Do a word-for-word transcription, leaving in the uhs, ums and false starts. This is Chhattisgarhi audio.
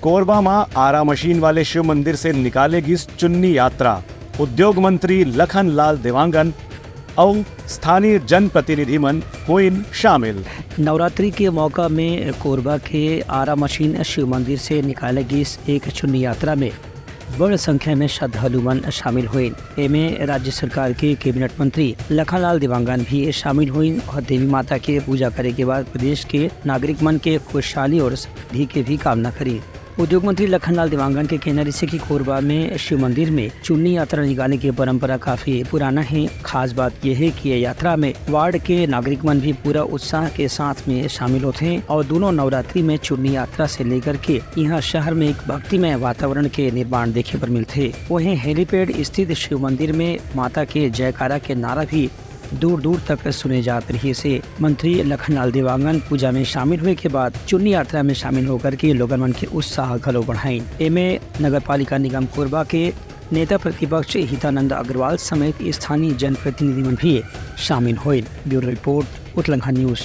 कोरबा म आरा मशीन वाले शिव मंदिर से निकाले गिस चुन्नी यात्रा। उद्योग मंत्री लखन लाल देवांगन अउ स्थानीय जनप्रतिनिधि मन होइन शामिल। नवरात्रि के मौका में कोरबा के आरा मशीन शिव मंदिर से निकाले गिस एक चुन्नी यात्रा में बड़ संख्या में श्रद्धालु मन शामिल होइन। एमे राज्य सरकार के कैबिनेट मंत्री लखनलाल देवांगन भी शामिल होइन अउ देवी माता के पूजा करे के बाद प्रदेश के नागरिक मन के खुशहाली अउ समृद्धि के भी कामना करिन। उद्योग मंत्री लखनलाल देवांगन के कहना रहिसे कि कोरबा में शिव मंदिर में चुन्नी यात्रा निकाले के परंपरा काफी पुराना हे। खास बात ये हे कि ये यात्रा में वार्ड के नागरिक मन भी पूरा उत्साह के साथ में शामिल होथे अउ दूनों नवरात्रि में चुन्नी यात्रा से लेकर के इहाँ शहर में एक भक्तिमय वातावरण के निर्माण देखे बर मिलथे। वहीं हेलीपैड स्थित शिव मंदिर में माता के जयकारा के नारा भी दूर दूर तक सुने जात रहिसे। मंत्री लखनलाल देवांगन पूजा में शामिल होय के बाद चुन्नी यात्रा में शामिल होकर के लोगन मन के उत्साह घलो बढ़ाइन। एमे नगर पालिका निगम कोरबा के नेता प्रतिपक्ष हितानंद अग्रवाल समेत स्थानीय जनप्रतिनिधि मन भी शामिल होइन। ब्यूरो रिपोर्ट, उतलंघा न्यूज।